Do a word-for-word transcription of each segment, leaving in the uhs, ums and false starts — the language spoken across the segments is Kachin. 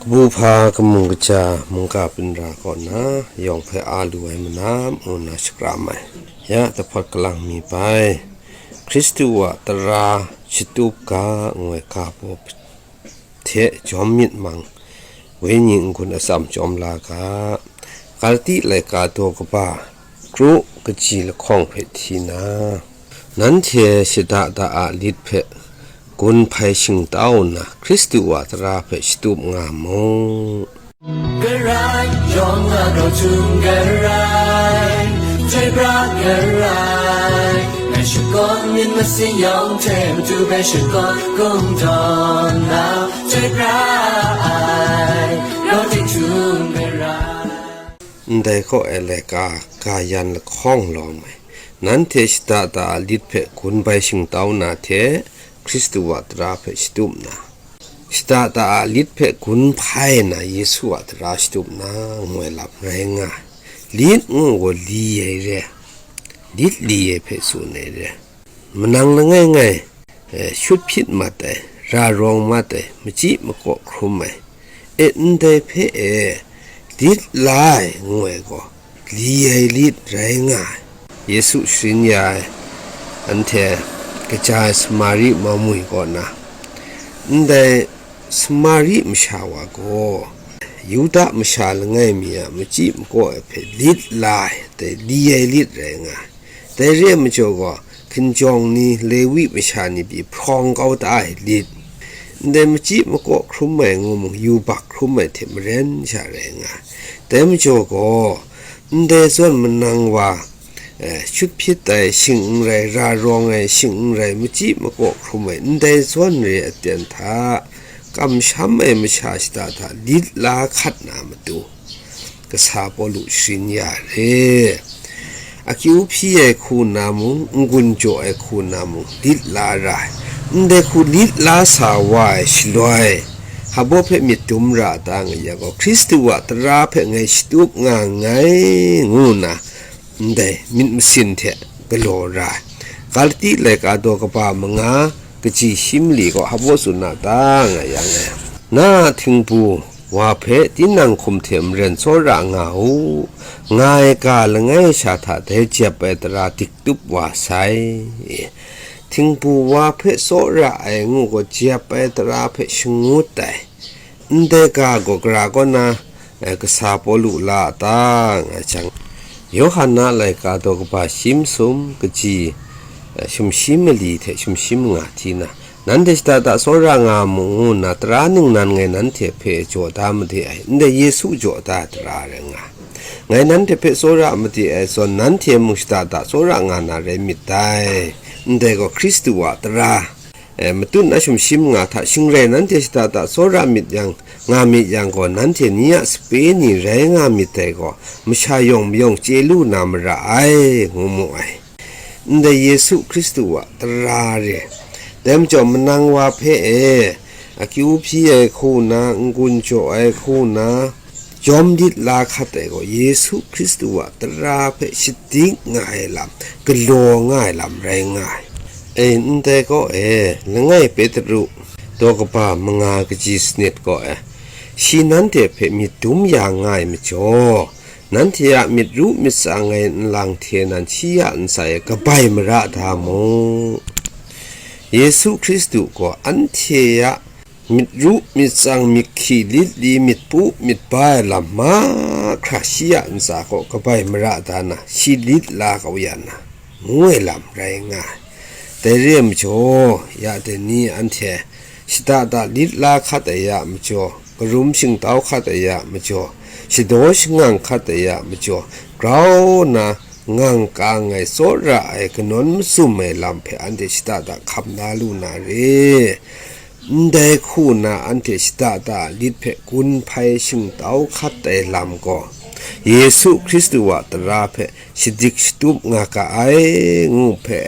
Kabu hpa kamung kaja mungga binra kaw na yawng hpe a lu ai manam ngu na shakram ai. Ya, dahpawt kalang mi bai, Hkristu a tara shatup ga ngu ai ga baw hte jawm myit mang, wenyi n-gun atsam jawm la ga. Galati laika daw kaba kru kaji lahkawng hpe hti na, nanhte shada da a lit hpe gun hpai shingtau nna, Hkristu a tara hpe shatup nga mu. Garai, yawng a grau htum garai, chyoi pra garai, ngai shakawn myit masin yawng hte matu hpe shakawn kungdawn na, chyoi pra ai, grau ting htum garai. Ndai kaw e laika ga yan lahkawng lawm ai, nanhte shada da a lit hpe gun bai shingtau na hte, Hkristu a tara hpe shatup na, shada da a lit hpe gun hpai na Yesu a tara shatup na, ngu ai lam rai nga ai. Lit ngu gaw li ai re, lit li ai hpe tsun ai re. Manang langai ngai, eh, shut hpyit mat ai, ra rawng mat ai, machyi makaw hkrum ai, e, ndai hpe e, lit la ai ngu ai gaw, li ai lit rai nga ai. Yesu sharin ya ai, anhte kaja ai Samari mamwi kaw na, ndai Samari masha wa gaw, Yuda masha langai mi a machyi makaw ai hpe lit la ai, dai li ai lit rai nga ai. Dai re ai majaw gaw, hkinjawng ni, Lewi masha ni pyi hprawng kau da ai lit, ndai machyi makaw hkrum ai ngu mung, yubak hkrum ai hte maren sha rai nga ai. Dai majaw gaw, ndai zawn manang wa, eh, shut hpyit ai shing n rai, ra rawng ai shing n rai, machyi makaw hkrum ai ndai zawn re aten hta, kamsham ai masha shada hta lit la hkat na matu, kasa Pawlu sharin ya re. Akyu hpyi ai hku na mung, n-gun jaw ai hku na mung, lit la ra ai. Ndai hku lit la sa wa ai shaloi, hpa baw hpe myit dum ra ta nga yang gaw, Hkristu a tara hpe ngai shatup nga nngai, ngu nna, ndai myit masin hte galaw ra ai. Galati laika daw kaba manga, kaji shi mali gaw hpa baw tsun na ta nga yang e, na htingbu wa hpe tinang hkum hte maren tsawra nga u, nga ai ga langai sha hta dai jep ai tara dik tup wa sai. Htingbu wa hpe tsawra ai ngu gaw, jep ai tara hpe shangut ai. Ndai ga gaw gara kaw na, eh, kasa Pawlu la a ta, nga jang, Yawhan a laika daw kaba shi masum, kaji, eh, sumshi mali hte sumshi manga hti na, nanhte shada da tsawra nga mu, ngu nna tara ningnan ngai nanhte hpe jaw da made ai, ndai Yesu jaw da ai tara rai nga ai. Ngai nanhte hpe tsawra made ai zawn, nanhte mung shada da tsawra nga na rai myit dai. Ndai gaw Hkristu a tara, e, matut na sumshi manga hta shing rai nanhte shada da tsawra myit yang, nga myit yang gaw, nanhte ni a sape ni rai nga myit dai gaw, masha yawng mayawng chye lu na mara ai, ngu mu ai. Ndai Yesu Hkristu a tara re, dai majaw manang wa hpe e, akyu hpyi ai hku na, n-gun jaw ai hku na, jawm lit la hkat ai gaw, Yesu Hkristu a tara hpe shadik nga ai lam, galaw nga ai lam rai nga ai. E, ndai kaw e, langai Petru daw kaba manga kaji sanit kaw e, shi nanhte hpe myit dum ya nga ai majaw, nanhte a myit ru myit tsang ai nlang hte nan shi a ntsa e kabai mara da mu. Yesu Hkristu gaw anhte a myit ru myit tsang, myit hkyi, lit li, myit pu myit ba ai lam mahkra shi a ntsa kaw kabai mara da na, shi lit la kau ya na, ngu ai lam rai nga ai. Dai re ai majaw, ya dai ni anhte shada da lit la hkat ai a majaw, karum shingtau hkat ai a majaw, shadaw shangang hkat ai a majaw, grau nna ngang kang ai, tsawra ai, kanawn mazum ai lam hpe anhte shada da hkam na lu na re. Ndai hku na anhte shada da lit hpe gun hpai shingtau hkat ai lam gaw, Yesu Hkristu a tara hpe shadik shatup nga ga ai, ngu hpe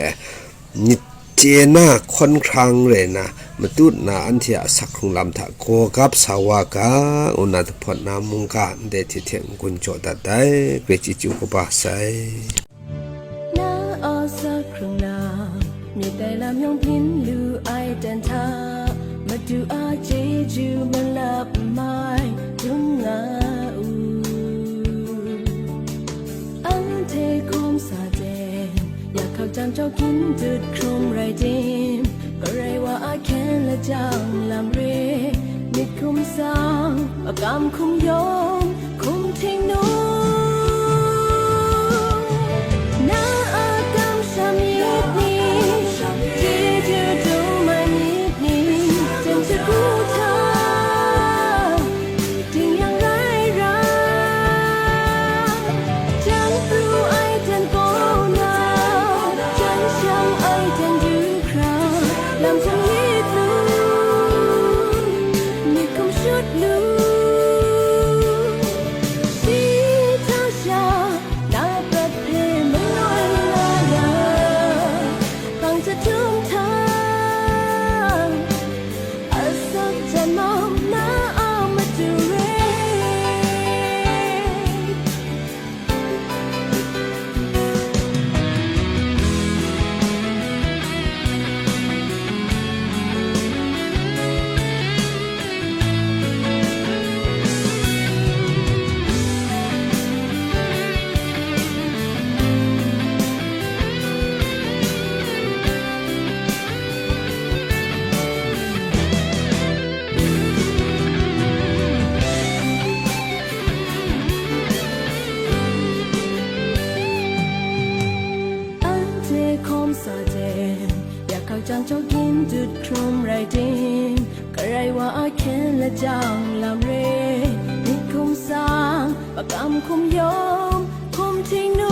myit chye na hkawn hkrang rai na, matut na anhte a asak hkrung lam hta gaw gap sa wa ga, ngu na dahpawt na mungga ndai hte hte n-gun jaw dat ai, grai chyeju kaba sai. Na a asak hkrung na, myit dai lam yawng byin lu ai ten hta, Madu a chyeju malap mai, Sang, magam hkum yawng, hkum htingnu. Na a kamsham myit ni, chyeju dum ai myit ni, jan shagu hta, ding yang rai ra. Jan pru ai jan kaw na, jan shang ai jan du hkra, lam hkum myit nu, myit hkum shut nu. Shi hta sha, na prat hpe mangai nga ya, hpang jahtum hta, asak jan mau na a matu re. Anhte hkawm sa de, ya hkak jang jaw gin dut hkrum rai tim, karai wa a hkyen lajang lam re, myit hkum sang, magam hkum yawng, hkum htingnu.